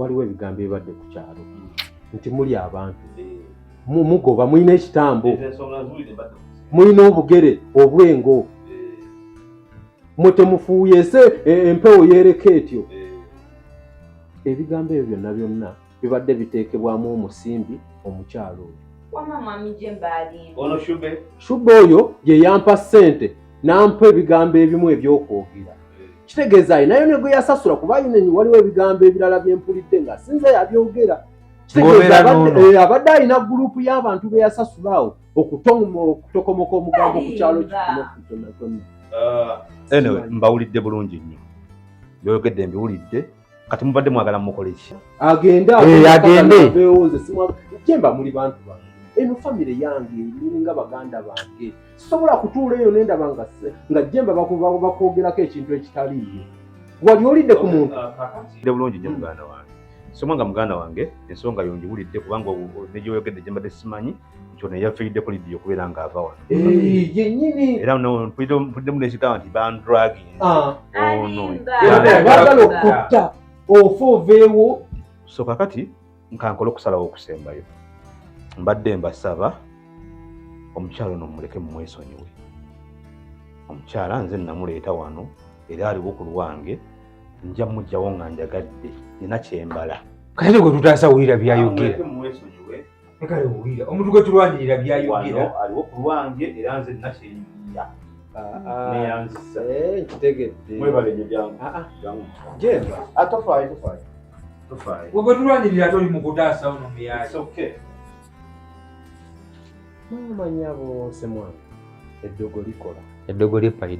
Waliwo ebigambo ebibadde ku kyalo nti muli abantu mugoba, mulina ekitambo, mulina obugere obwengo, mwe temufuuye se empewo yeereka etyo. Ebigambo ebyo byonna byonna bibadde biteekebwamu omusimbi omukyalo oyo. Wamma mwami Jemba alimba. Ono Shube. Shube oyo ye yampa ssente n'ampa ebigambo ebimu ebyokwogera. Kitegeeza alinayo ne gwe yasasula, kuba waliwo ebigambo ebirala bye mpulidde nga sinze yabyogera. Kitegeeza Ng'obeera n'ono. Abadde alina gurupu y'abantu be yasasula awo okutokomoka omugambo ku kyalo Alimba. kino kyonna kyonna. Anyway, mbawulidde bulungi nnyo. Byoyogedde mbiwulidde. Kati mubadde mwagala mukole ki? Agende. Agende. Aveewo, nze simwa Jemba, muli bantu bange, eno famire yange, mulinga baganda bange. Sisobola kutuula eyo nendaba nga Jemba bakwogerako ekintu ekitaliiyo. Wali olidde ku muntu? Kakati bulungi nnyo, muganda wange. Soma nga muganda wange, ensonga yo ngiwulidde, kubanga ne gyoyogedde gye mbadde simanyi nti ono yafiiriddeko Lidiya okubeera ng'ava wano. Yennyini. Era no mpuliddemu n'ekigamba nti bandragging. Ono. Alimba. Baagala okutta ofa oveewo. So kakati nkankola okusalawo okusembayo. Mbadde mbasaba omukyalo ono mumuleke, mumwesonyiwe. Omukyala nze namuleeta wano era aliwo ku lwange, nja mugjawo nga njagadde, nina kyembala. Kati gwe tutaasa, wulira byayogera. Mumuleke, mumwesonyiwe. Kale wulira omuntu gwe tulwanirira byayogera. Wano aliwo ku lwange era nze nina kyenjiya neyanzisa. Nkitegedde. Mwebale nnyo, jangu. Jangu. Jemba. Ah, tofaayo, tofaayo, tofaayo. Gwe gwe tulwanirira toli mu kutaasa ono muyaayi. It's okay. Maama nyabo Semwana, eddogo likola. Eddogo lyepalidde.